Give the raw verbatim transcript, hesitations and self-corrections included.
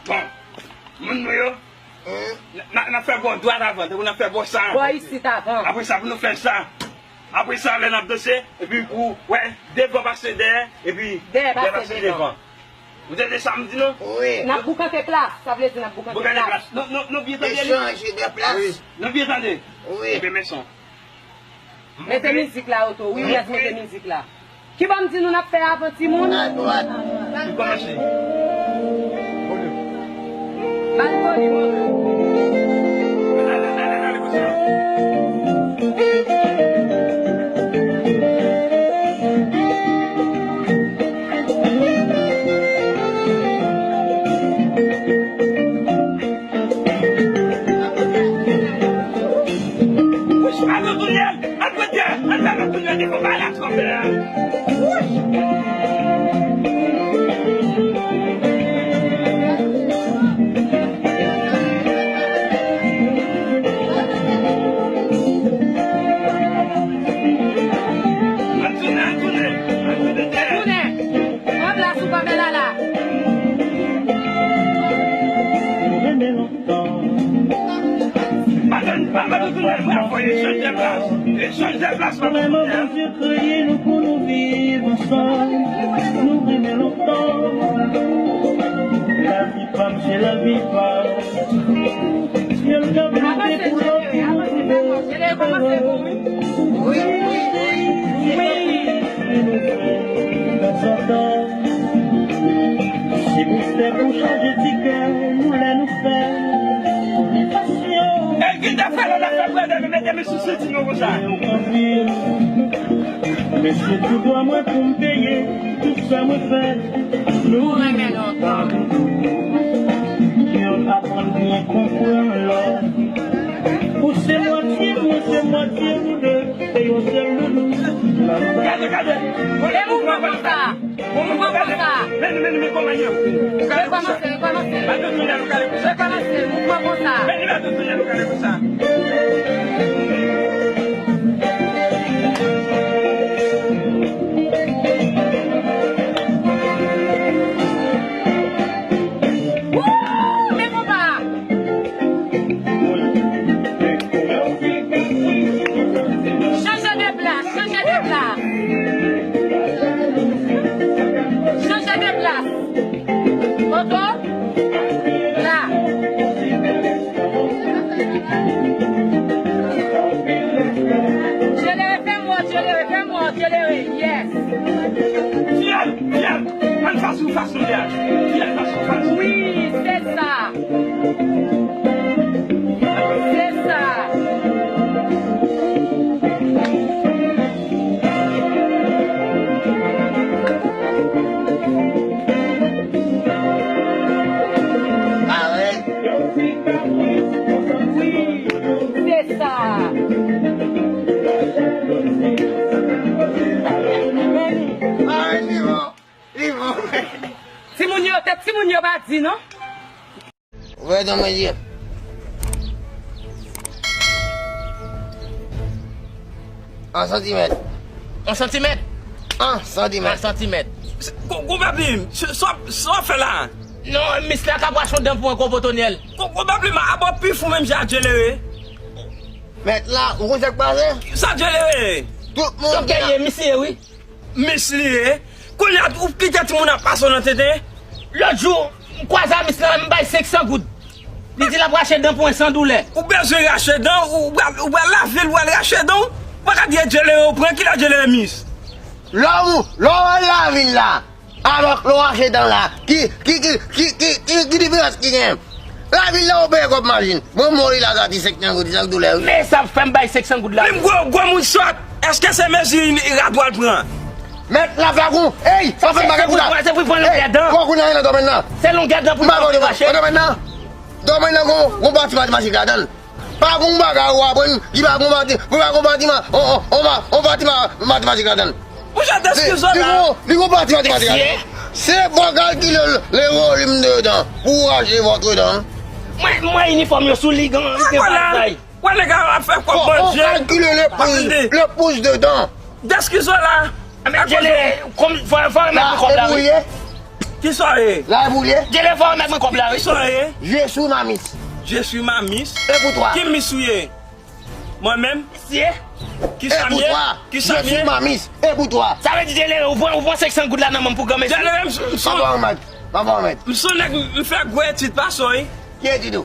Bon, moun nou yo, n a, n a fè bò dwat avan, tankou n a fè bò sa. Bò isit avan. Apre sa, pou nou fè sa. Apre sa, lè n ap danse, epi ou wè, devan pase dèyè, epi dèyè pase devan. Ou tande sa m di nou? Wi. N ap boukante plas, sa vle di n ap boukante plas. Boukante plas. Nou, nou, nou byen tande li? Echanj de plas. Wi. Nou byen tande? Wi. Ebyen, men son. Mete mizik la, Oto. Wi, wi, mete mizik la. Ki bò m di nou n ap fè avan, timoun? Adwat. Li kòmanse. Ba l volim, Oto. Wouch, Madan Tounyèl, ann prete, ann fè Madan Tounyèl devan bagay la twò fè a. Wouch! Ann tounen, ann tounen, ann tounen dèyè. Tounen. Pran plas ou, Pamela la. Madan, madan Tounyèl, bravo, echanj de plas. Echanj de plas, madan Tounyèl. Bondye kreye nou pou nou viv ansanm. Nou renmen lontan. Lavi pa m, se lavi pa m. Syèl ka blende pou lòt. Wi, wi, wi. Tanzantan, se pou fè pou chanje ti kè nou lè nou fè. Elgin ta fè lè l ap fè brèd, li mete men sou senti nou konsa. Men se tou dwa mwen pou m peye tout sa mwen fè. Nou renmen lontan. Yo aprann byen konprann lò. Ou se mwatye, mwen se mwatye, nou de se yon sèl loulou. Gade, gade. Gade mouvman konsa. Bon mouvman konsa. Men, men, men, kòman ye? Rekòmanse, rekòmanse. Rekòmanse, mouvman konsa. Men, men, Wouuuy, men konpa! Chanje de plas, chanje de plas. Chanje de plas. Oto, la. Djelere, fè m wè w, Djelere, fè m wè w, Djelere. Yes. Fiyèl, fiyèl. Ann fas ou fas nou dèyè. Fiyèl fas ou fas. Wi, se sa. Se sa. Parèy. Wi, se sa. Parèy, li bon. Li bon. Timoun yo, tèt timoun yo pa di non. Ouvè dan mwen, Dye. An santimèt. An santimèt? An santimèt. An santimèt. Gwo, gwo papli, sa w ap fè la? Non, mis la ka bwache yon dan pou mwen, Konpotonyèl. Gwo, gwo papli, m ap pi fou menm jan ak Djelere. Mèt la, ou konn sa k pase? Sa Djelere? Tout moun ki la. Misye, wi. Mis li ye. Kounye a, ou kite timoun ap pase w nan tenten. Lòt jou, m kwaze a mis la, m bay senk san goud. Li di l ap rache dan pou mwen san doulè. Ou bezwen rache dan, ou pral, ou pral lavil, ou pral rache dan, ou pa ka di e Djelere ou pran, kilè Djelere mis? Lè ou, lè ou al lavil la, avèk lè ou rache dan la, ki, ki, ki diferans ki gen? Lavil la ou peye kòb machin. Mwen mouri la gratis, senk san goud, senk doulè, wi. Men sa fè m bay senk san goud la. Menm gwo, gwo moun sòt, èske se mezi rad w al pran? Mèt la fè kou. Ey, sa fè m bagay pou sa. Se pou pran longè dan. Kou kounye a nan domèn nan. Se longè dan pou l mache. Domèn nan. Domèn nan gon, gon pati matematik ladan l. Pa gon bagay ou aprann ki pa gon pati, pou pa gon pati ma, on, on, on pa, on pati ma, matematik ladan l. Monchè, deskize w la. Li gon, li gon pati matematik ladan l. Se fò kalkile le volume de dents pou rache votre dent. Mwen, mwen inifòm yo sou li, gen, li gen bagay. Wè nèg la ap fè kòb bandye. Fò, fò kalkile le pouce, le pouce de dents. Deskize w la. Men Djelere, kòm, fò, fò remèt li kòb la, wi. Kisa w ye? La e boule. Dyelè fò remèt mwen kòb la wi. Kisa w ye? Je suis Mamis. Je suis Mamis. E pou twa. Ki mis ou ye? Mwen menm? Siye. Kisa m ye? Kisa m Je suis ye? Mamis. E pou twa. Sa vle di Dyelè ou pran ou pran senk san goud la nan men m pou granmesi. Dyelè, m s- m s- Papa Ahmed. Papa Ahmed. M s on nèg m fè gwo etid pa sa w ye. Ki etid ou?